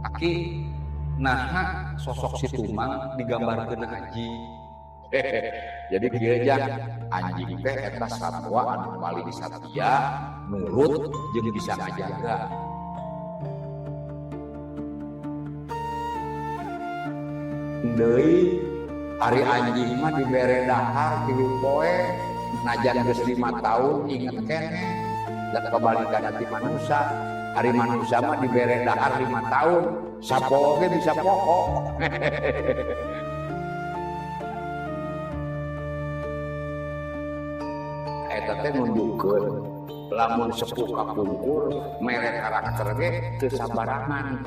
Aki, naha sosok si Tumang digambarkeun anjing? Jadi kieu, Jang, anjing teh eta satwa anu paling satia, nurut, jeung bisa ngajaga. Deui, ari anjing mah dibere dahar 3 poe, najan geus 5 tahun inget keneh. Dan kebalikan ti manusia, ari manusia mah dibere dahar 5 tahun, sapoho ge bisa poho. Eta teh nunjukkeun lamun sepuh kapungkur mere karakter ge teu sabarangan.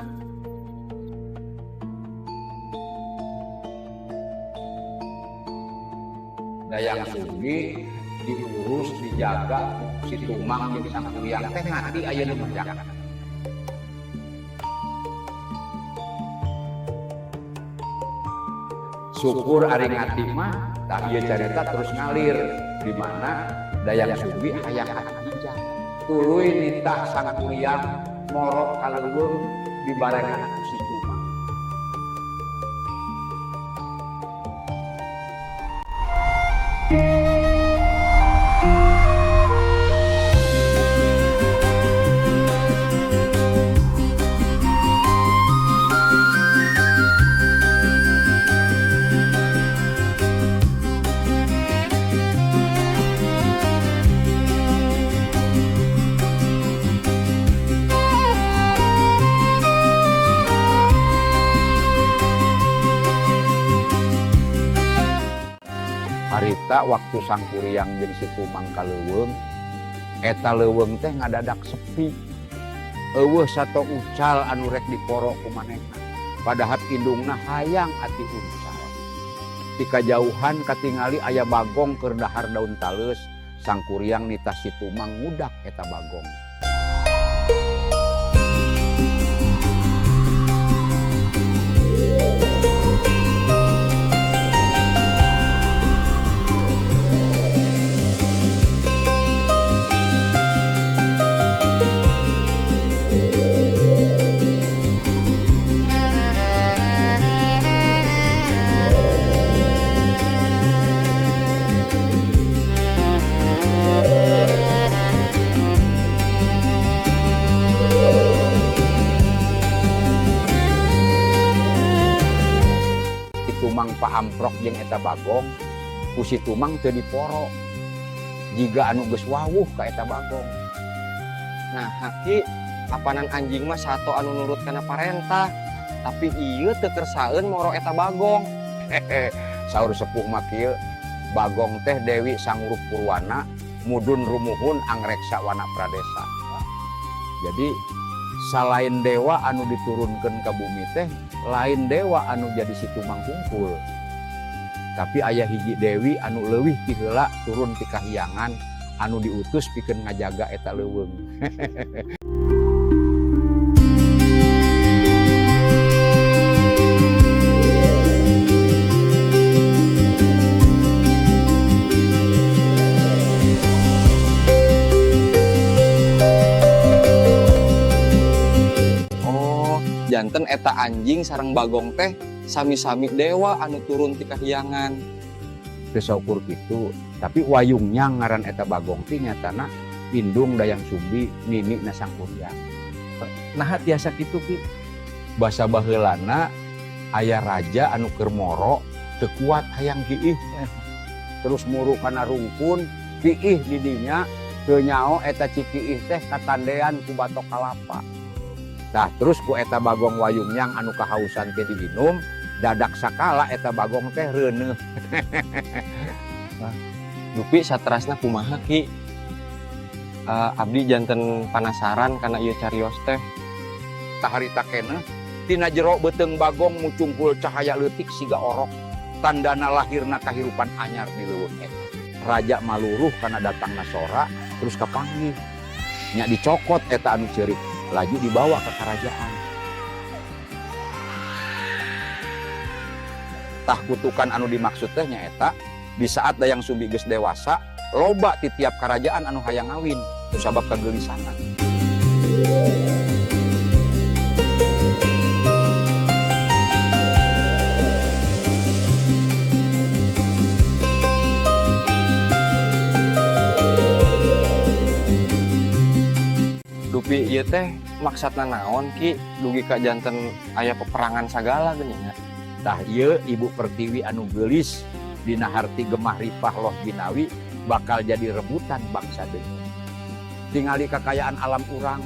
Dayang Sumbi diurus, dijaga si Tumang jeung Sang Kuryang teh ngati ayeuna mah, Jang. Syukur ari ngati mah. Tah, ieu carita terus ngalir di mana Dayang Sumbi hayang hijab, tuluy nitah Sang Kuryang moro ka leuweung dibarengan ku si Tumang. Harita waktu Sang Kuryang jeung si Tumang ka leuweung, eta leuweung teh ngadadak sepi, euweuh sato ucal anu rek diporo ku manehna, padahal indungna hayang ati uncal. Ti kajauhan katingali aya bagong keur dahar daun taleus. Sang Kuryang nitah si Tumang ngudak eta bagong. Si Tumang paamprok jeung eta bagong, ku si Tumang teu diporo, jiga anu geus wawuh ka eta bagong. Nah, Ki, apanan anjing mah sato anu nurut kana parentah, tapi ieu teu kersaeun moro eta bagong? Hehe, saur sepuh mah kieu, bagong teh Dewi Sanguruh Purwana mudun rumuhun angreksa wana pradesa. Jadi salain dewa anu diturunkan ke bumi teh lain dewa anu jadi si Tumang hungkul, tapi aya hiji dewi anu leuwih ti heula turun ti kahyangan anu diutus pikeun ngajaga eta leuweung. Oh, janten eta anjing sareng bagong teh sami-sami dewa anu turun ti kahyangan? Teu saukur kitu, tapi wayungnya ngaran eta bagong teh nyatana indung Dayang Sumbi, nini na Sang Kuryang. Nah, tiasa kitu, Ki? Basa baheulana aya raja anu keur moro teu kuat hayang kiih, terus muru kana rungkun, kiih di dinya, teu nyao eta cikiih teh katandean ku batok kalapa. Tah, terus ku eta bagong wayungnyang anu kahausan teh diinum, dadak sakala eta bagong teh reuneuh. Dupi saterasna kumaha, Ki? Abdi janten panasaran karena ieu carios teh. Tah, harita keneh tina jero beuteung bagong mucungkul cahaya leutik siga orok, tandana lahirna kahirupan anyar di leuweung eta. Raja maluruh karena datangna sora, terus kapanggih nya, dicokot eta anu ceurik, laju dibawa ke kerajaan. Tah, kutukan anu dimaksud teh nyaeta di saat Dayang Sumbi geus dewasa, loba ti tiap kerajaan anu hayang ngawin sabab kagelisahan. Dupi ieu teh maksudna naon, Ki, dugi ka janten aya peperangan sagala geuning? Tah, ieu Ibu Pertiwi anu geulis dina harti gemah ripah loh jinawi bakal jadi rebutan bangsa deungeun. Tingali kakayaan alam urang,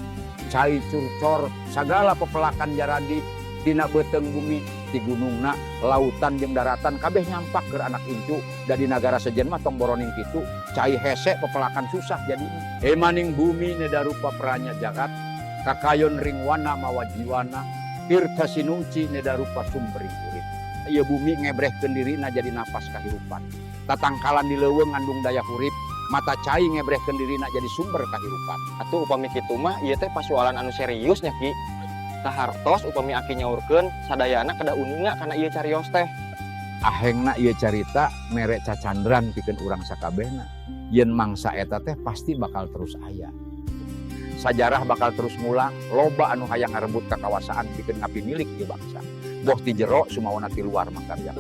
cai curcor, sagala pepelakan jaradi dina beuteung bumi, di gunungna, lautan jeung daratan kabeh nyampak keur anak incu. Da di nagara sejen mah tong boroning kitu, cai hese, pepelakan susah jadinya. Emaning bumi neda rupa pranya jagat, kakayon ring wana mawa jiwana, tirta sinuci neda rupa sumbering urip. Ieu bumi ngebrehkeun dirina jadi napas kahirupan. Tatangkalan di leuweung ngandung daya hurip, mata cai ngebrehkeun dirina jadi sumber kahirupan. Atuh upami kitu mah ieu teh pasualan anu serius nya, Ki. Kahartos upami aki nyaurkeun sadayana kedah uninga kana ieu carios teh. Ahengna ieu carita mere cacandran pikeun urang sakabehna. Yen mangsa eta teh pasti bakal terus aya. Sajarah bakal terus ngulang, loba anu hayang ngarebut kakawasaan pikeun ngapimilik ieu bangsa. Boh ti jero sumawana ti luar makarya.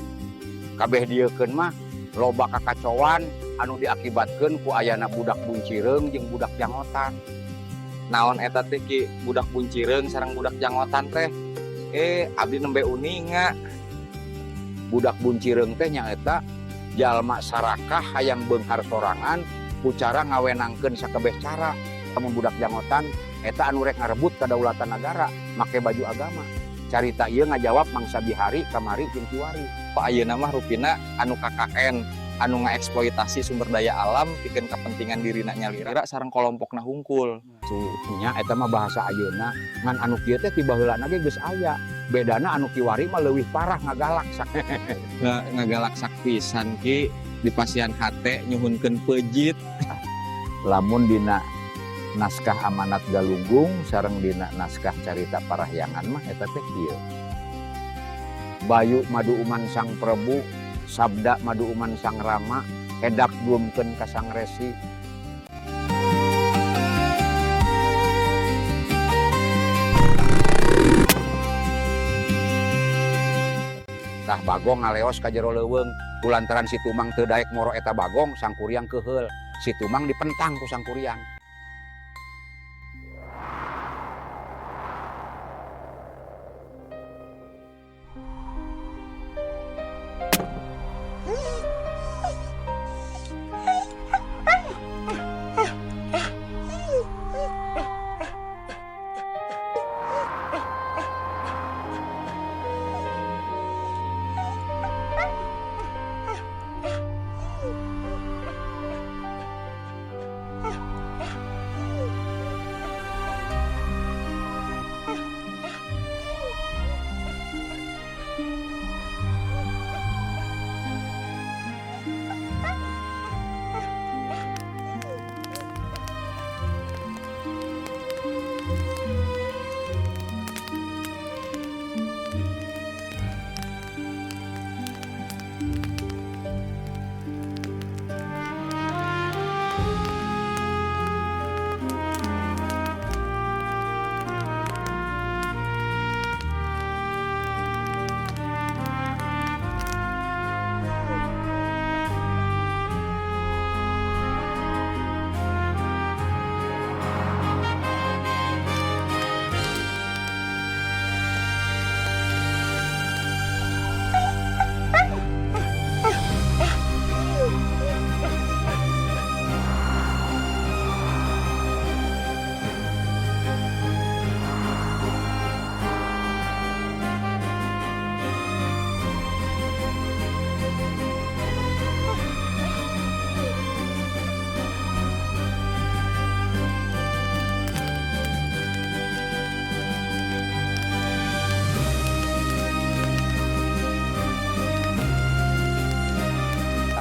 Kabeh dieukeun mah loba kakacauan anu diakibatkeun ku ayana budak buncireung jeung budak jangotan. Naon eta teh, Ki, budak buncireung sareng budak jangotan teh? Eh, abdi nembe uninga. Budak buncireung teh nyaeta jalma sarakah hayang beunghar sorangan ku cara ngawenangkeun sakabeh cara. Lamun budak jangotan eta anu rek ngarebut kadaulatan nagara make baju agama. Carita ieu ngajawab mangsa bihari, kamari jeung kiwari. Pak, ayeuna mah rupina anu KKN anu ngaeksploitasi sumber daya alam pikeun kepentingan dirina nyalira sareng kelompokna hungkul. Nya, eta mah bahasa ayeuna, ngan anu kieu teh ti baheulana ge geus aya. Bedana anu kiwari mah leuwih parah ngagalak. Ngagalaksak pisan, Ki, di pasian hate nyuhunkeun peujit. Lamun dina naskah Amanat Galunggung sareng dina naskah Carita Parahyangan mah eta teh kieu. Bayu madu uman Sang Prabu, sabda madu uman Sang Rama, edap duemkeun ka Sang Resi. Tah, Bagong ngaleos ka jero leuweung kulantaran si Tumang teu daek moro eta Bagong, Sang Kuryang keuheul. Si Tumang dipentang ku Sang Kuryang.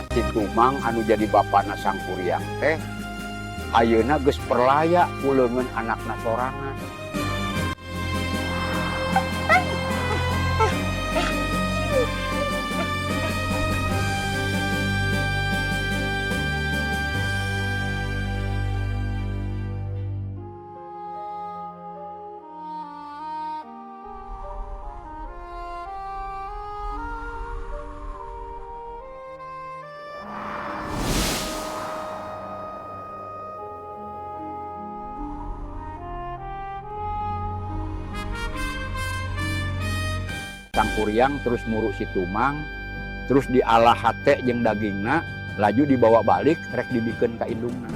Si Tumang anu jadi bapana Sang Kuryang teh ayeuna geus perlaya ku leungeun anakna sorangan. Sangkuriang terus muru si Tumang, terus dialah hate jeung dagingna, laju dibawa balik rek dibikeun ka indungna.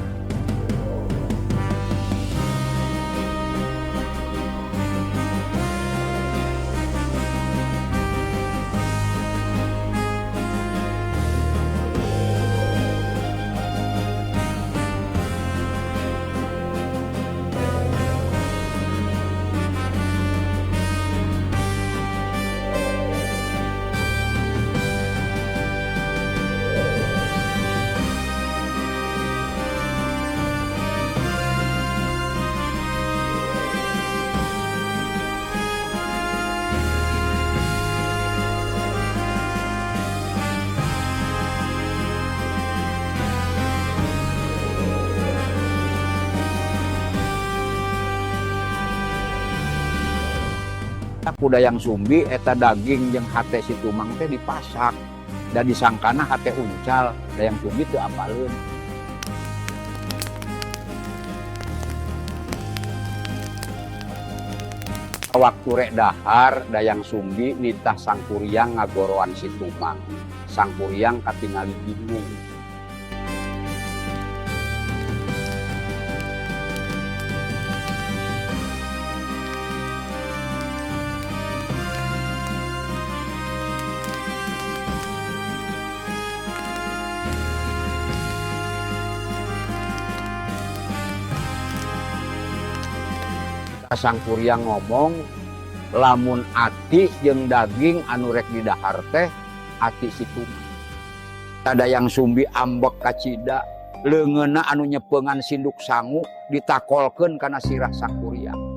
Ku Dayang Sumbi eta daging jeung hate si Tumang teh dipasak dan disangkana hate uncal. Dayang Sumbi teu apaleun. Waktu rek dahar, Dayang Sumbi nitah Sangkuriang ngagoroan si Tumang. Sangkuriang katingali bingung. Sangkuriang ngomong lamun ati jeung daging anu rek didahar teh ati si Tumang. Dayang Sumbi ambek kacida, leungeunna anu nyepengan sinduk sangu ditakolkeun kana sirah Sangkuriang.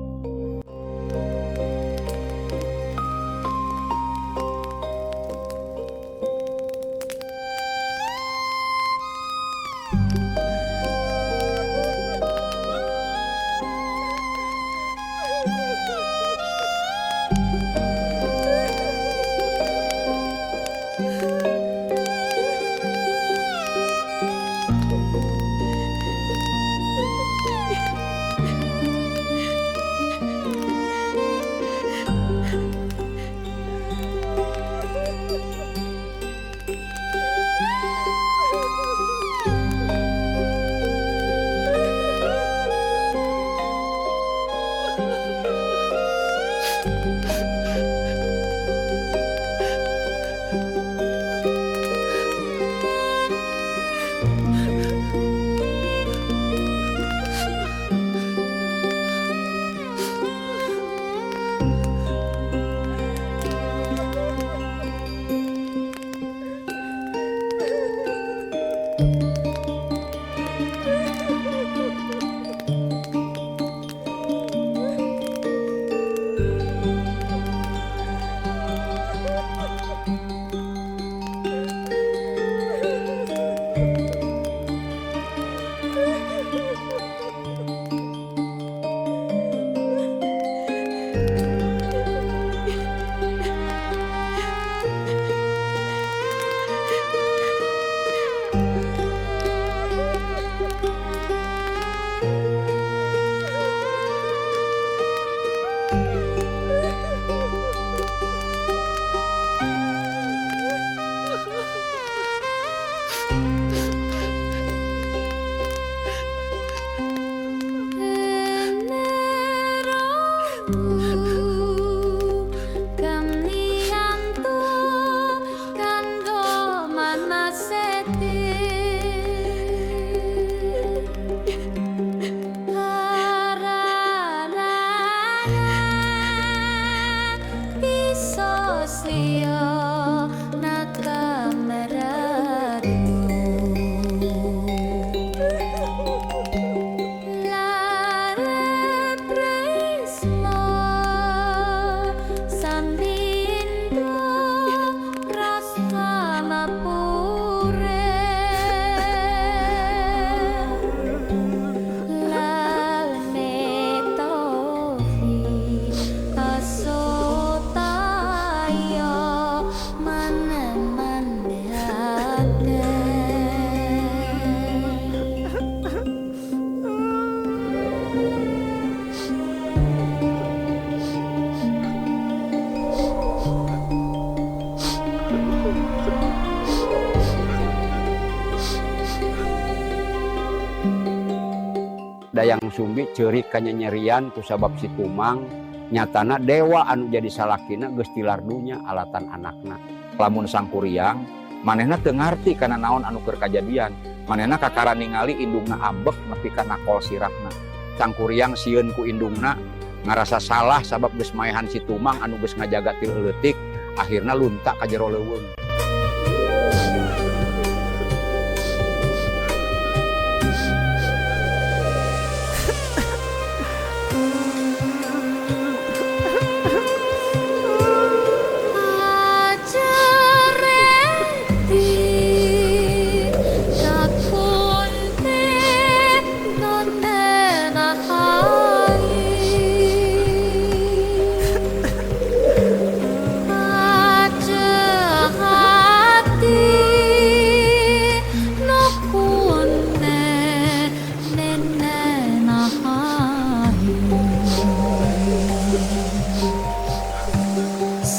Dayang Sumbi ceurik kanyanyerian ku sabab si Tumang, nyatana dewa anu jadi salakina geus tilar dunya alatan anakna. Lamun Sangkuriang, manehna teu ngarti kana naon anu keur kajadian. Manehna kakara ningali indungna ambek nepi ka nakol sirahna. Sangkuriang sieun ku indungna, ngarasa salah sabab geus maehan si Tumang anu geus ngajaga ti leutik, akhirna lunta ka jero leuweung.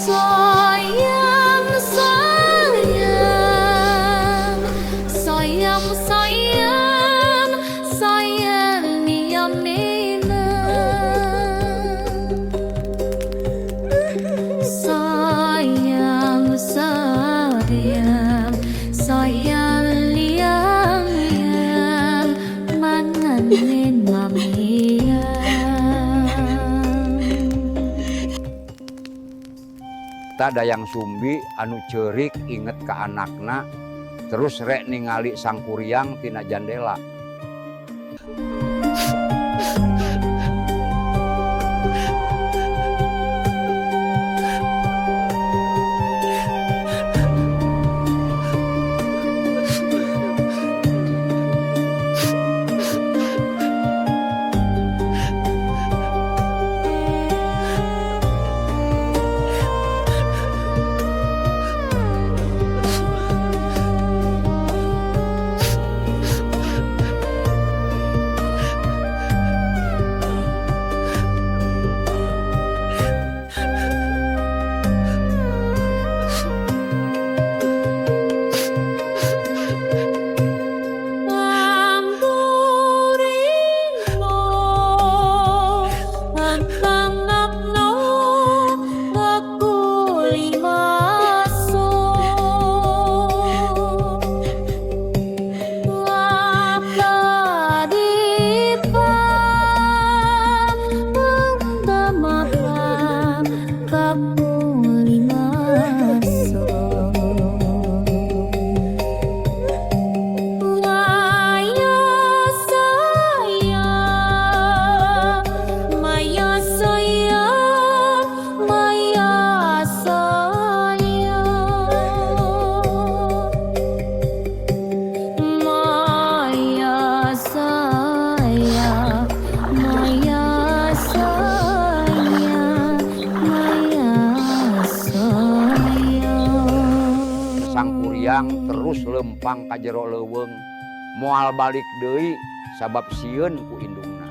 Sayang, sayang, sayang, sayang, sayang niyamina. Sayang, sayang, sayang liyang yang manganin mamiyang. Ta Dayang Sumbi anu ceurik inget ka anakna, terus rek ningali Sangkuriang tina jandela. Sangkuriang terus lempang ka jero leuweung, moal balik deui sabab sieun ku indungna.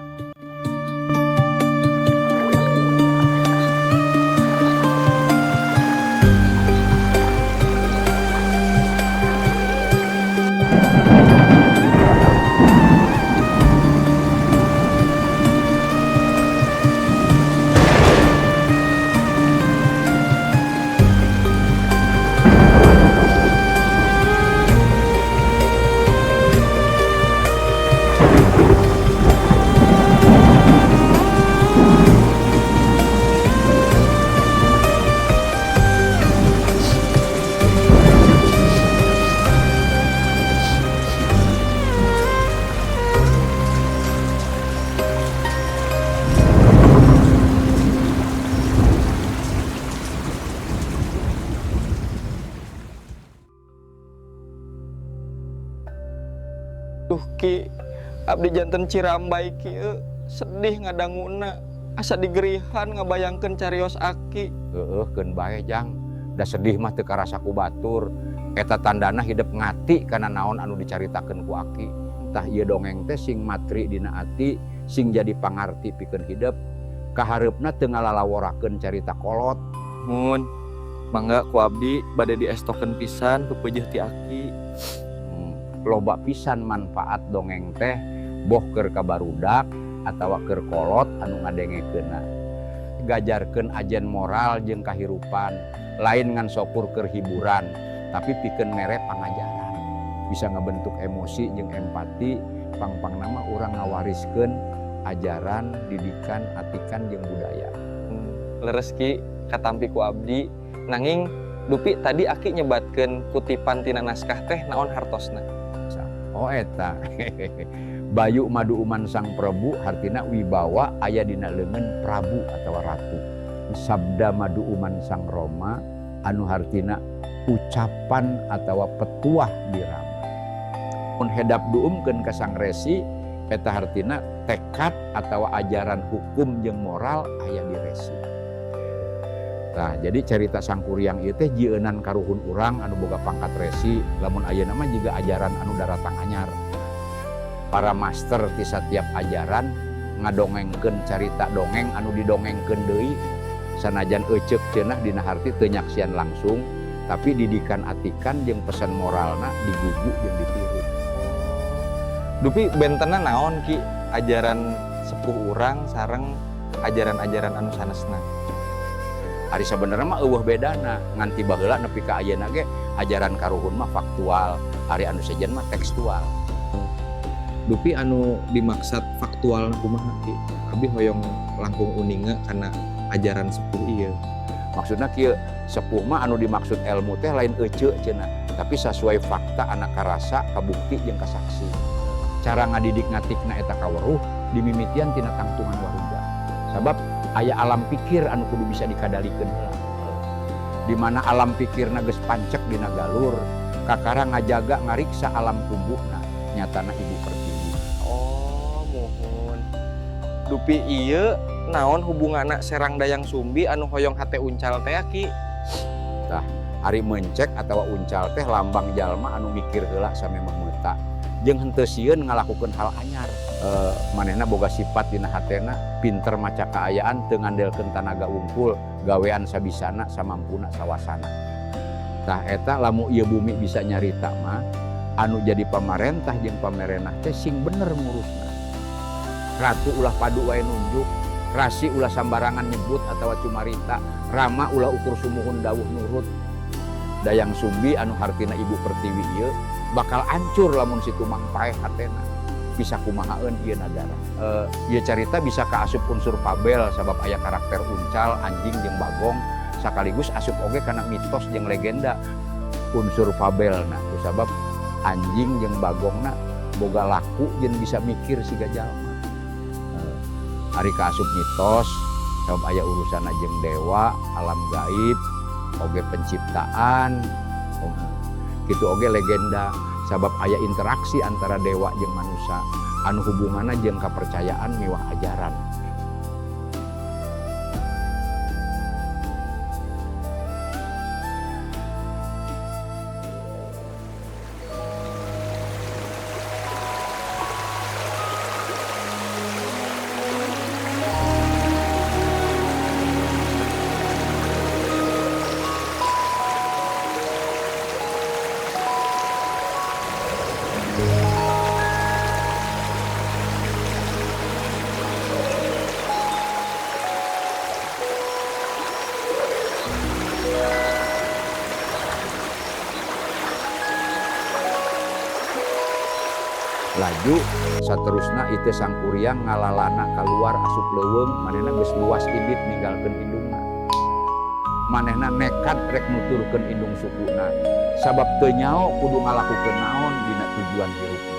Duh Ki, abdi janten cirambay kieu, sedih ngadanguna, asa digerihan ngabayangkeun carios aki. Heueuh, keun bae Jang, da sedih mah teu karasa ku batur. Eta tandana hidep ngati kana naon anu dicaritakeun ku aki. Tah ieu dongeng teh sing matri dina ati, sing jadi pangarti pikeun hidep. Kahareupna teu ngalalaworakeun carita kolot. Mun, mangga ku abdi bade diestokeun pisan pepeujeuh ti aki. Loba pisan manfaat dongeng teh Boh keur ka barudak atawa keur kolot anu ngadengekeunna. Gajarkeun ajen moral jeung kahirupan, lain ngan sokur keur hiburan, tapi pikeun mere pangajaran. Bisa ngabentuk emosi jeung empati, pang-pangna mah urang ngawariskeun ajaran, didikan, atikan jeung budaya. Leres Ki, katampi ku abdi. Nanging dupi tadi Aki nyebatkeun kutipan tina naskah teh naon hartosna? Oh eta. Bayu madu uman sang Prabu hartina wibawa aya dina leungeun Prabu atawa ratu. Sabda madu uman sang Roma anu hartina ucapan atawa petuah dirama. Mun hedap duumkeun ka sang resi eta hartina tekad atawa ajaran hukum jeung moral aya di resi. Tah, jadi cerita Sangkuriang ieu teh jieunan karuhun urang anu boga pangkat resi, lamun ayeuna mah jiga ajaran anu daratang anyar. Para master ti satiap ajaran ngadongengkeun carita dongeng anu didongengkeun deui sanajan eceuk cenah dina harti teu nyaksian langsung, tapi didikan atikan jeung pesan moralna digugu jeung ditiru. Dupi bentenna naon Ki ajaran sepuh urang sareng ajaran-ajaran anu sanesna? Ari sabenerna mah eueuh bedana, ngan ti baheula nepi ka ayeuna ge ajaran karuhun mah faktual, ari anu sejen mah tekstual. Dupi anu dimaksud faktual kumaha Ki? Abi hoyong langkung uninga kana ajaran sepuh ieu. Maksudna kieu, sepuh mah anu dimaksud ilmu teh lain eceu cenah, tapi sasuai fakta anak karasa, kabukti jeung kasaksi. Cara ngadidik ngatikna eta kaweruh dimimitian tina tangtungan waruga. Sabab aya alam pikir anu kudu bisa dikadalikeun heula. Di mana alam pikirna geus pancek dina galur, kakara ngajaga ngariksa alam kumbuhna, nyatana Ibu Pertiwi. Oh, muhun. Dupi ieu naon hubunganna Serang Dayang Sumbi anu hoyong hate uncal teh Ki? Tah, ari mencek atawa uncal teh lambang jalma anu mikir heula samemeh meuta jeung henteu sieun ngalakukeun hal anyar. Manehna boga sifat dina hatena pinter maca kaayaan teu ngandelkeun tanaga wungkul, gawean sabisana samampuna sawasana. Tah eta lamun ieu bumi bisa nyarita mah anu jadi pamarentah jeung pamerenah teh sing bener ngurusna. Ratu ulah padu wae nunjuk, rasi ulah sambarangan nyebut atawa cumarita, rama ulah ukur sumuhun dawuh nurut. Dayang Sumbi anu hartina Ibu Pertiwi ieu bakal hancur lamun si tumang paeh hatena. Bisa kumahaeun ieu nagara. Ieu carita bisa kaasup unsur fabel sabab aya karakter uncal, anjing jeung bagong sakaligus asup oge kana mitos jeung legenda unsur fabelna kusabab anjing jeung bagongna boga laku jeung bisa mikir siga jalma. Ari kaasup mitos sabab aya urusanna jeung dewa, alam gaib, oge penciptaan, kitu oge legenda sabab aya interaksi antara dewa jeung manusia anu hubunganna jeung kapercayaan miwah ajaran. Laju saterusna itu Sangkuriang ngalalana keluar asup leuweung, manehna geus luas indit ninggalkeun indungna. Manehna nekat rek nuturkeun indung sukuna sabab teu nyao kudu ngalakukeun naon dina tujuan hirupna.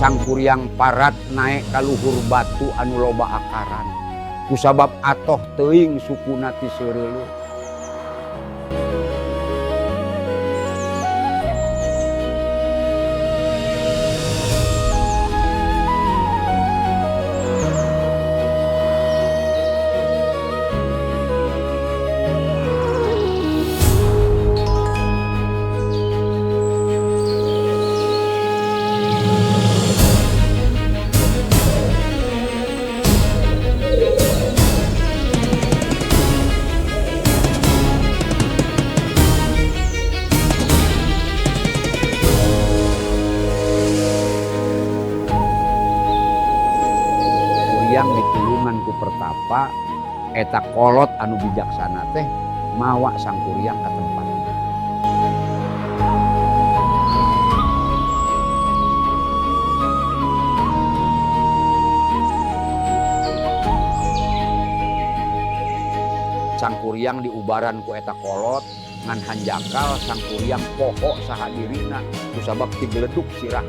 Sangkuriang parat naek ka luhur batu anu loba akaran. Kusabab atoh teuing sukuna ti seureuleuh. Kuryang ditulungan ku pertapa eta kolot anu bijaksana teh mawa Sangkuriang ka tempat. Sangkuriang diubaran ku eta kolot, ngan hanjakal Sangkuriang poho saha dirina kusabab tigeleduk sirah.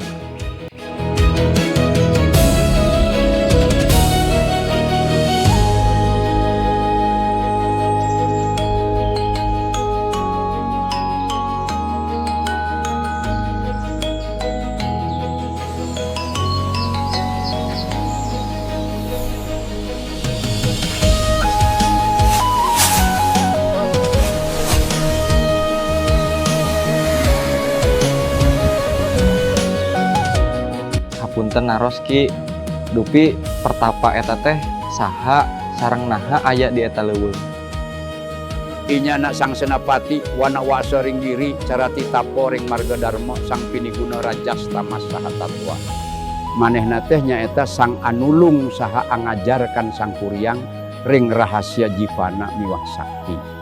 Hapunten naros, Ki, dupi pertapa eta teh saha sareng naha aya di eta leuweung? Inyana Sang Senapati Wana Wasa ring Giri Carati Tapo ring Marga Dharma Sang Piniguna Rajas Tamas saha Tatwa. Manehna teh nyaeta sang anulung saha angajarkan Sangkuriang ring rahasia jivana miwah sakti.